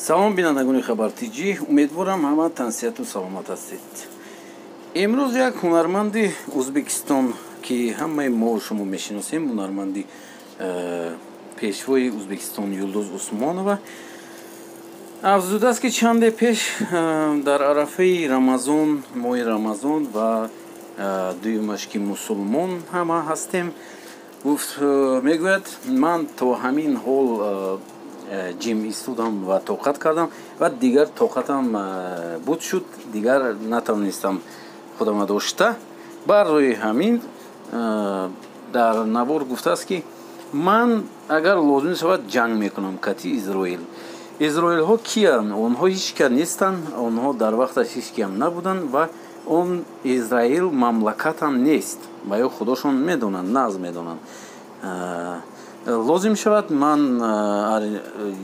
Салом, бинандагони Хабар Тҷ. Умедворам, ҳама тансиҳату саломат ҳастед. Имрӯз як ҳунарманди Ӯзбекистон, ки ҳамаи мо шумо мешиносем, ҳунарманди пешвои Ӯзбекистон Юлдуз Усмонова афзудааст, ки чанде пеш дар арафаи Рамазон, моҳи Рамазон ва дуюмаш, ки мусулмон ҳама ҳастем, гуфт, мегӯяд: «Ман то ҳамин ҳол ҷим истодам ва тоқат кардам ва дигар тоқатам буд шуд, дигар натавонистам худама дошта». Барои ҳамин дар навор гуфтааст, ки ман агар лозим шавад, ҷанг мекунам кати Изроил. Изроилҳо киянд? Онҳо ҳеҷ ка нестанд, онҳо дар вақташ ҳеҷ киам набуданд ва он Израил мамлакатам нест ва ё худошон медонанд, нағз медонанд. Лозим шавад, ман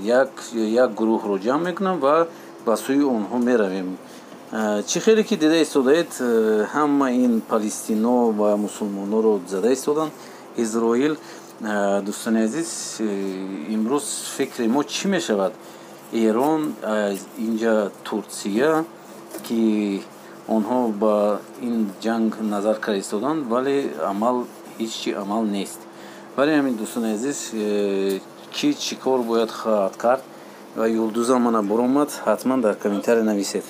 як гурӯҳро ҷамъ мекунам ва ба сӯи онҳо меравем. Чӣ хеле ки дида истодаед, ҳама ин палестино ва мусулмонҳоро зада истоданд Изроил. Дӯстони азиз, имрӯз фикри мо чӣ мешавад? Эрон, инҷа Турсия, ки онҳо ба ин ҷанг назар карда истоданд, вале амал ҳеҷ чи амал нест. Вале ҳамин, дӯстони азиз, ки чӣ кор бояд хоҳад кард ва Юлдуза мана буромад, ҳатман дар комментария нависед.